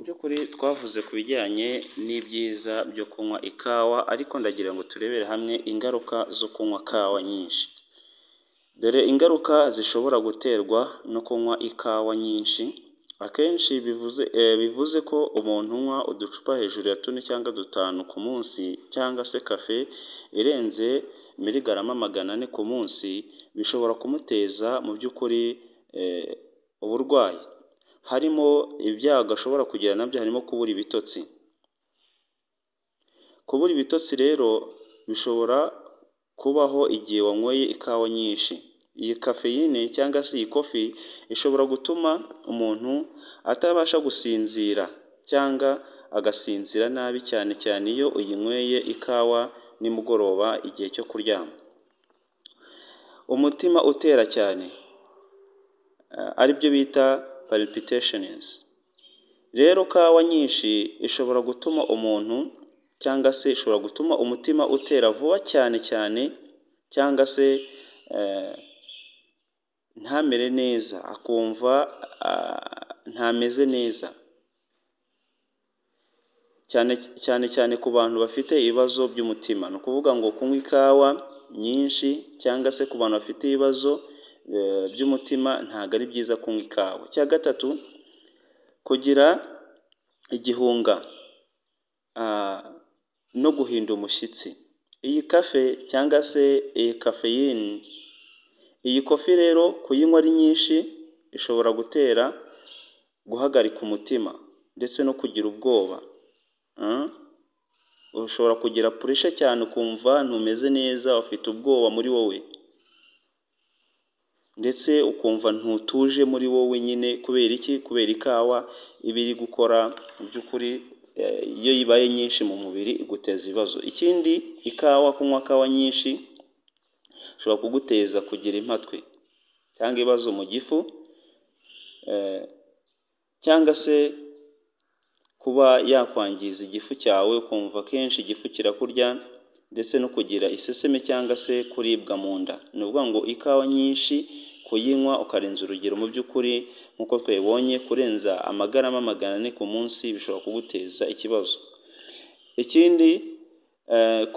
Mu by'ukuri twavuze ku bijyanye n'ibyiza byo kunywa ikawa, ariko ndagira ngo turebere hamwe ingaruka zo kunywa kawa nyinshi. Dore ingaruka zishobora guterwa no kunywa ikawa nyinshi. Akenshi bivuze ko umuntu unywa uducupa hejuru ya tune cyangwa dutanu ku munsi, cyangwa se kafe irenze miligarama 400 ku munsi, bishobora kumuteza mu by'ukuri uburwayi. Harimo ibyago ashobora kugira nabyo, harimo kubura ibitotsi. Kubura ibitotsi rero bishobora kubaho igihe wanyweye ikawa nyinshi. Iyi caféine cyangwa se iyi coffee ishobora gutuma umuntu atabasha gusinzira cyangwa agasinzira nabi, cyane cyane iyo uyinyweye ikawa nimugoroba igihe cyo kuryama. Umutima utera cyane, aribyo bita palpitations. Rero kawa nyinshi ishobora gutuma umuntu, cyangwa se ishobora gutuma umutima utera vuba cyane cyane, cyangwa se ntamere neza, akumva ntameze neza cyane cyane cyane ku bantu bafite ibibazo by'umutima. Ni ukuvuga ngo kunywa ikawa nyinshi, cyangwa se ku bantu bafite ibibazo by'umutima, ntabwo ari byiza kunywa ikawa. Icya gatatu, kugira igihunga no guhinda umushyitsi. Iyi kafe cyangwa se iyi caféine, iyi coffee rero kuyinywa ari nyinshi ishobora gutera guhagarika umutima ndetse no kugira ubwoba. Ushobora kugira pressure cyane, ukumva ntumeze neza, ufite ubwoba muri wowe, ndetse ukumva ntutuje muri wowe nyine. Kubera iki? Kubera ikawa iba iri gukora. Mu by'ukuri iyo ibaye nyinshi mu mubiri iguteza ibibazo. Ikindi, ikawa, kunywa kawa nyinshi ishobora kuguteza kugira impatwe cyangwa ibibazo mu gifu, cyangwa se kuba yakwangiza igifu cyawe, ukumva akenshi igifu kirakurya, ndetse no kugira iseseme cyangwa se kuribwa mu nda. Ni ukuvuga ngo ikawa nyinshi kuyinywa ukarenza urugero, mu by'ukuri nk'uko twabibonye, kurenza amagarama 400 ku munsi bishobora kuguteza ikibazo. Ikindi,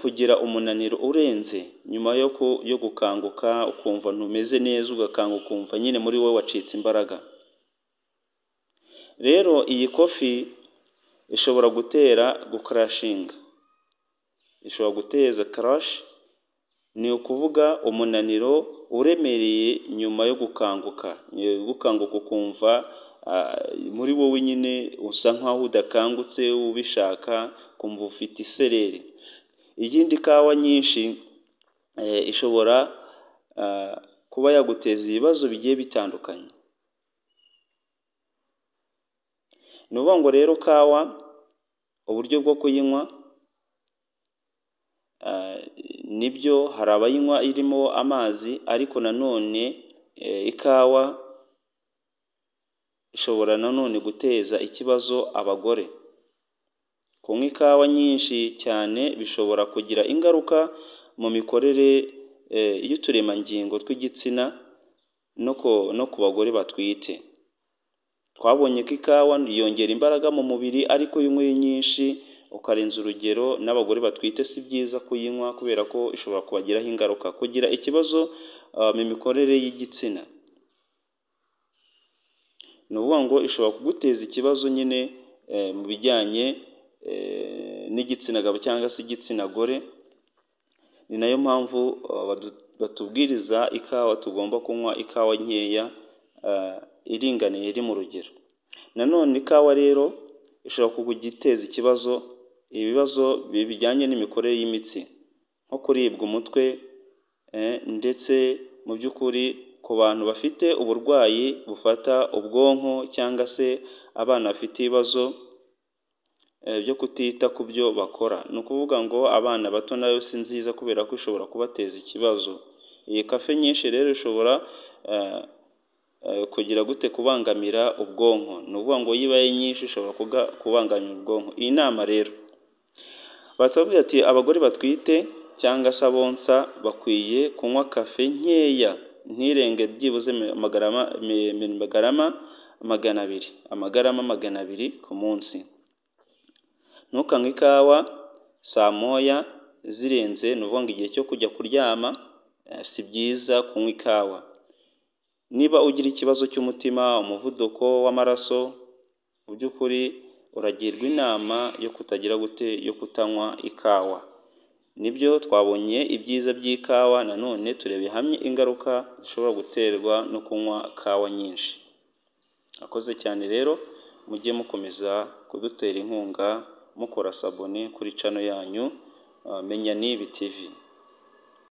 kugira umunaniro urenze nyuma yo gukanguka, ukumva ntumeze neza, ugakanguka ukumva nyine muri wowe wacitse imbaraga. Rero iyi coffee ishobora gutera gucrashinga, ishobora guteza crash, ni ukuvuga umunaniro uremereye nyuma yo gukanguka. Gukanguka ukumva muri wowe nyine usa nkaho udakangutse ubishaka, ukumva ufite isereri. Iyindi, kawa nyinshi ishobora kuba yaguteza ibibazo bigiye bitandukanye. Ni ukuvuga ngo rero kawa, uburyo bwo kuyinywa nibyo, hari abayinywa irimo amazi, ariko nanone ikawa ishobora nanone guteza ikibazo abagore. Kunywa ikawa nyinshi cyane bishobora kugira ingaruka mu mikorere y'uturemangingo tw'igitsina no ku bagore batwite. Twabonye ko ikawa yongera imbaraga mu mubiri, ariko iyo unyweye nyinshi ukarenza urugero, n'abagore batwite si byiza kuyinywa kubera ko ishobora kubagiraho ingaruka, kugira ikibazo mu mikorere y'igitsina. Ni ukuvuga ngo ishobora kuguteza ikibazo nyine mu bijyanye n'igitsina gabo cyangwa se igitsina gore. Ni nayo mpamvu batubwiriza ikawa, tugomba kunywa ikawa nkeya, iringaniye, iri mu rugero. Nanone ikawa rero ishobora kuguteza ikibazo, ibibazo bijyanye n'imikorere y'imitsi, nko kuribwa umutwe, ndetse mu by'ukuri ku bantu bafite uburwayi bufata ubwonko, cyangwa se abana bafite ibibazo byo kutita ku byo bakora. Ni ukuvuga ngo abana bato nayo si nziza kubera ko ishobora kubateza ikibazo. Iyi kafe nyinshi rero ishobora kugira gute? Kubangamira ubwonko. Ni ukuvuga ngo iyo ibaye nyinshi ishobora kubangamira ubwonko. Iyi nama rero batubwira ati abagore batwite cyangwa se abonsa bakwiye kunywa kafe nkeya, ntirenge byibuze magarama 200, amagarama 200 ku munsi. Ntukanywe ikawa saa moya zirenze, ni ukuvuga ngo igihe cyo kujya kuryama si byiza kunywa ikawa. Niba ugira ikibazo cy'umutima, umuvuduko w'amaraso, mu by'ukuri uragirwa inama yo kutagira gute, yo kutanywa ikawa. Nibyo twabonye ibyiza by'ikawa, nanone turebeye hamwe ingaruka zishobora guterwa no kunywa kawa nyinshi. Akoze cyane rero, mujye mukomeza kudutera inkunga mukora s'abonner kuri channel yanyu Menya N'ibi TV.